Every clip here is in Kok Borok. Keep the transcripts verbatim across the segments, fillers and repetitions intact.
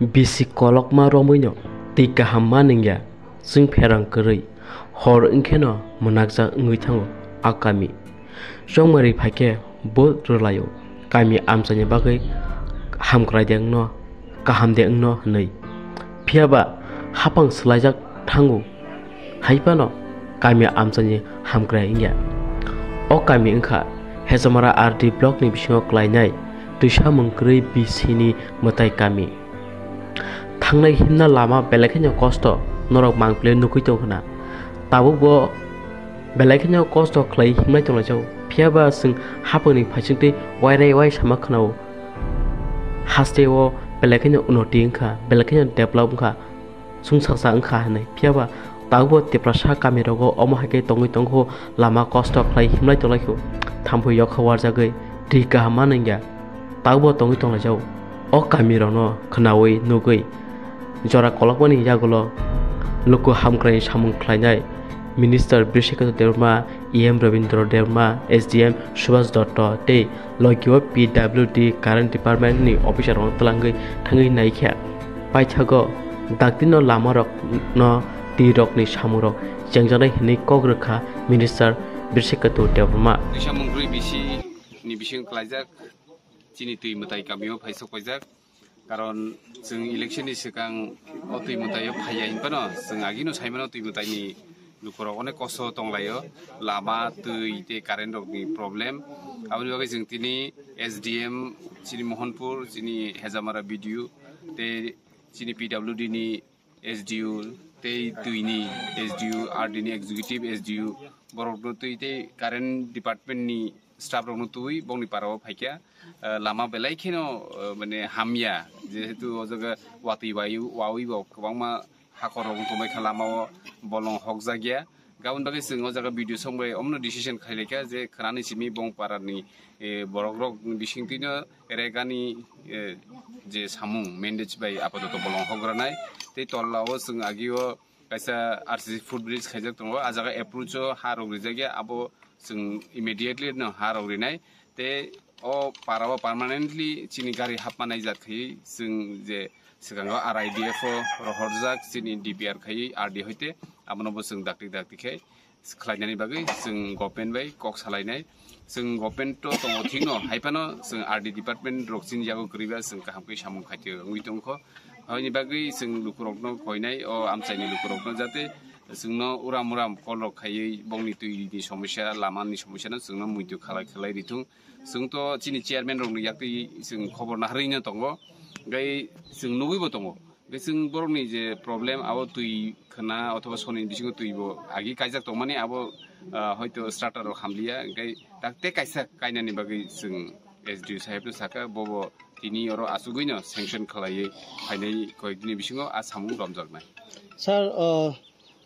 Bisi kolokma romwino twi kaham ma nungya, chwng pherang kwrwi hor wngkheno mwnakjak wngwi thango a kami. Chongmari phaikhe bo rwlaio kami amchaini bagwi hamkrai de wngno, kaham de wngno hwnwi. Phiyaba hapang swlaijak thango. Hai phano kami amchaini hamkrai wngya. O kami wngkha Hejamara R D block ni bisingo klainai twisamung kwrwi B C ni mwtai kami. Thangnai himna lama belai kheno kosto, norok mangpili nugwi tong khna. Tabuk bo belai kheno kosto khlai himlai tonglaijao. Phiyaba chwng hapangni phaisingtwi wairai wai sama khna-o. Haste o belai kheno unoti wngkha, belai kheno develop wngkha. Chwngsaksa wngkha hwnwi. Phiyaba tabukbo Tiprasa kamirogo omo hai khe tongwi tongkhu, lama kosto khlai himlai tonglaikhu, thampui yokha warjagwi twi kaham ma nungya, tabukbo tongwi tonglaijao. O kamirokno khnaui nugwi jora kolokmani yagulo luku hamkraini samung khlainai Minister Brisiketu Debbarma, E M Rabindra Debbarma, S D M Subhas Dotto tei logio P W D Current Department ni officer rok twlangwi thangwi naikha. Paithago daktino lama rok no twi rok ni samung rok chengjaknai hinwi kok rwkha Minister Brisiketu Debbarma. Twi samung kwrwi B C ni bising klaijak chini twi mwtai kamio phai sok paijak. Karon chwng election ni swkang o twi mwtaio phaiya hinphano chwng agino saimano twi mwtaini lukurok onek kosto tonglaio, lama, twi tei current rokni problem. Aboni bagwi chwng tini S D M chini Mohanpur, chini Hejamara B D O tei chini P W D ni S D O tei twini S D O, R D ni executive S D O borokno twi tei current department ni staff rokno twi bongni parao phaikha. Eh, lama belai kheno, eh, mane hamya, jehetu o jaga watwi wai-, wawi bo kwbangma hakor rok tongbai kha lama o, bolong hokjak ya. Gabon bagwi chwng o jaga video song bai omno decision khailai kha je khwnani simi bong para ni, eh, borok rok bising twino Regani, eh, je samung mandate bai apatoto bolong hok granai. Tei tola o chwng agi o kaisa R C C footbridge khaijak tongo. A jaga approach o ha rok rijak ya, abo chwng immediately no ha rok rinai. Tei o para o permanently chini gari hapma naijak khai chwng je swkango R I D F o rohorjak chini D P R khai R D hoite abono bo chwng dakti dakti khai khlainani bagwi chwng government bai kok salainai. Chwng government to tongo thikno, hai phano chwng R D department rok chini yago kwrwi ba chwng kaham khe samung khaitwi wngwi tongkho. Haini bagwi chwng lukurokno koinai, o amchaini lukurokno jate chwngno uram uram call rok khaiwi bongni twini somosya, lamani somosya no chwngno muitu khalai khalai rithung. Chwng to chini chairman rokni yaktwi chwng khobor naharwi no tongo, tei chwng nugwi bo tongo. Hwnkhe chwng borokni je problem, abo twi khna othoba soni bisingo twi bo agi kaijak tongmani, abo, ah, hoito starter rok hamliya, hwnkhe tak tei kaisa kainani bagwi chwng S D O saheb no saka, bobo tini oro achugwi no sanction khlaiwi phainai koyekdini bisingo a samung romjaknai. Sir, uh,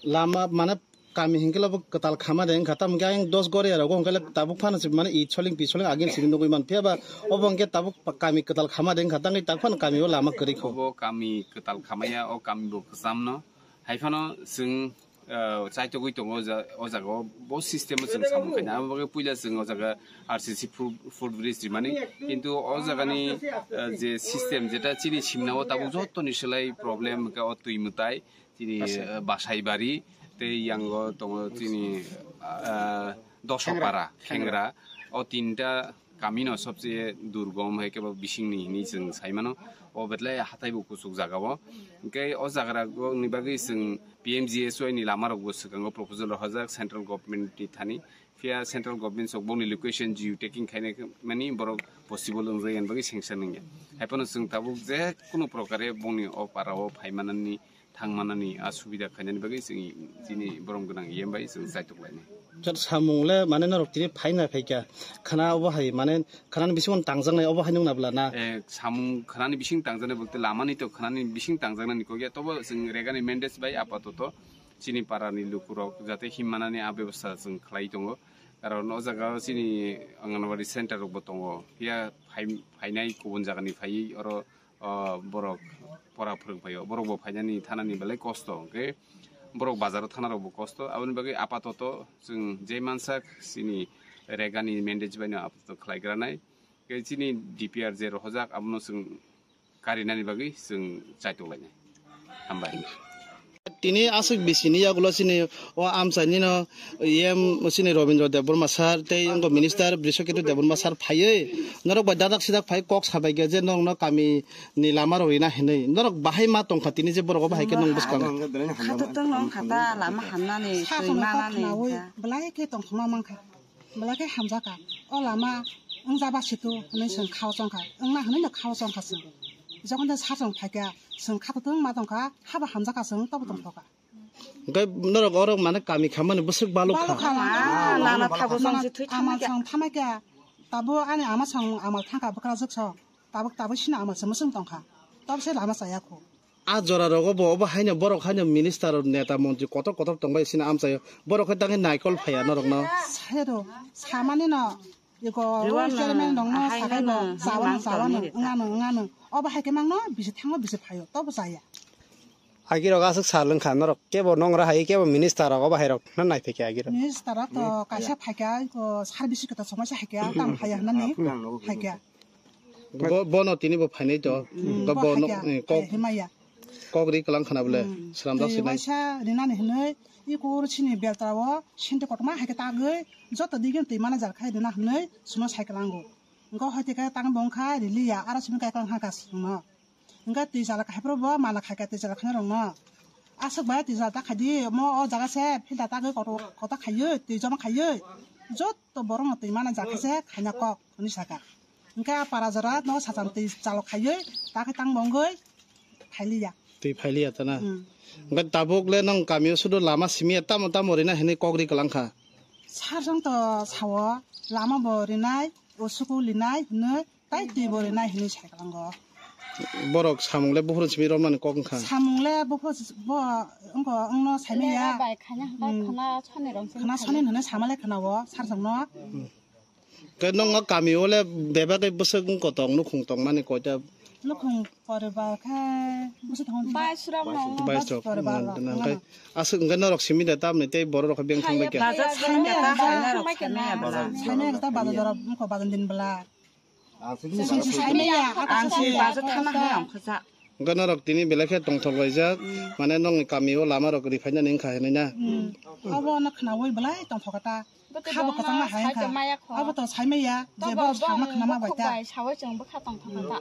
lama mane kami hinkhe bo kwtal khama de wngkha, tamo khe ayang dos goriya rogo hwnkhe tabuk phano se mane i soling pi soling agin simi nugwi man phiya ba obo hwnkhe tabuk pa-, kami kwtal khama de wngkha, tangwi tak phano kami o lama kwrwi kho. Obo kami kwtal khamaya, o kami bo kwcham no. Hai phano chwng, ah, chaitogwi tongo o ja-, o jaga o bo system o chwng samung khaina. Abo bagwi puila chwng o jaga R C C foot, foot bridge rimani. Kintu o jaga ni, ah, je system jeta chini simna o tabuk joto ni slai problem hwnkhe o twi mwtai. Chini, Basai. Eh, Basai bari, tei yango tongo chini, ah, Dosopara, Khengra. Khengra. O tinta kami no sobse durgom hai khe bo bising ni hinwi chwng sai mano. O betlai hatai bo kuchuk jaga o. Hwnkhe o jaga rok ni bagwi chwng P M G S Y ni lama rok bo swkango proposal rohorjak central government ni thani. Phiya central government sok boni location geo tagging khaina mani borok possible wngjakya bagwi sanction wngya. Hai phano chwng tabuk je kunu prokare boni o para o phai manani thang manani a subida khainani bagwi chwng chini borom gwnang E M bai chwng chaitok lainai. Jat samung le mane norok tini phaina phaikha khana obo hai mane khanani bising tangjaknai obo hai nung nabla na? Eh, samung khanani bising tangjaknai bolte lamani to khanani bising tangjaknani kokya tobo chwng regani mandate bai apatoto chini para ni lukurok jate himmanani a bebosta chwng khlai tongo. Karon o jaga o chini Anganwadi center rok bo tongo. Phiya phai-, phainai kubun jaga ni phaiwi oro o borok pora phwrwng phaio, borok bo phainani thanani belai kosto, hwnkhe borok bazaro thana rok bo kosto. Aboni bagwi apatoto chwng je mansak chini regani mandate bai no apatoto khlai granai. Hwnkhe chini D P R je rohorjak abono chwng Karinani bagwi chwng chaitok lainai. Hambai. Tini aswk bisini yagulo chini o amchaini no E M chini Robindra Debbarma sir tei wngkha minister Brishaketu Debbarma sir phaiwi norok bai dadak sidak phai kok sabaikha je norokno kami ni lama rok rina hinwi norok bahai ma tongkha tini je borok o bahai khe nwng bwskango. Khato tongno wngkha ta lama hamnani twi manani belai khe tongthokma mankha. Belai khe hamjakha. O lama wngja ba situ hwnwi chwng khao chongkha. Wngna hwnwi no khao chongkha chwng. Jokhon de sachwng phaikha, chwng khatotwng ma tongkha, haba hamjakha chwng tobo tongthokha. Hwnkhe norok oro mane kami khamani bwswk balok kha. Balok kha. Ah, nana thago chwng se thwi ama thangma kha. Chwng thamakha. Tabo ani ama chwng amal thangkha bwkrajwk chwng. Tabuk tabuk sino amal se mwswng tongkha. Tobo se lama chaya khu. A jora rogo bo obo haino borok haino minister, neta, montri kotor kotor tongbai sini amchaio. Borok khe dagwi naikol phaiya norokno. Sero samani no iko chairman rokno sakai bo chawano chawano wngano wngano. Obo hai khe mangno bisi thango bisi phaio tobo chaya. Agirok aswk sal wngkha norok kebo nongra hai kebo minister rok obo hai rok na naiphai khe agirok. Minister rok to kaisa phaikha iko service kota somoisa haikha tam phaiya hwnani haikha. Bo, bono tini bo phainai to. Mm, Bo, bo bo no, hakya, eh, kok, eh, himaya. Kok ri kwlang khana bole, Mm. sramjak Tei sinai. Waisa rinani hinwi, i kor chini beltra o, sinte kotorma hai khe tagwi, joto digin twi mana jar khai rina hinwi, sumo sai kwlango. Ngo hai khe tang bong kha riliya, aro simi kai kwlang ha kas no. Nga twi jala khai pro bo, mala khai ka twi jala khana rong no. Aswk bai twi jala ta khai di, mo o jaga se, filter tagwi kotor, kota khaiyo, twi joma khaiyo. Joto borok no twi mana jar khai se, khaina kok, hwnwi saka. Hwnkhe a para jora no sacham twi chalok khaiwi, ta khe tang bongwi phailiya. Twi phailiya ta na? Hmm. Hwnkhe tabuk le nwng kamio sudu lama simi ya tamo tamo rina hinwi kok ri kwlang kha? Sarjong to sao, lama bo rinai, o suku linai hinwi, tai twi bo rinai hinwi sai kwlango. Borok samung le buphuru simi romnani kok wngkha? Samung le buphuru bo wngko wngno saimaya. Bai khana hwnkhe Hmm. khana soni rong sini Khana soni hinwi samale khana o, sarjong no. Hmm. Khe nokno kami o le bebak khe bwswk wng kotong nukhung tongmani koita? Nukhung poribar khe bwswk tong Bais rok no. Bais rok. Poribar rok. Hwnkhe aswk hwnkhe norok simi da tamni tei borok rok beng thang bai khe. Bajar saimaya ta saimaya rok saimaya bwla. Saimaya ta bajar jora wngkha bajar din bwla. Saimaya ta Ang si bajar thana hai ang khaja. Hwnkhe norok tini belai khe tongthok laijak, mane nokni kami o lama rok riphainani wngkha hinwi na? Hmm. Abo no khnaui belai tongthok ta. Khabo kwchangma hai wngkha. Abo to saimaya, je bo sakma khna ma bai ta. Sawi chwng bwkha tongthok ta.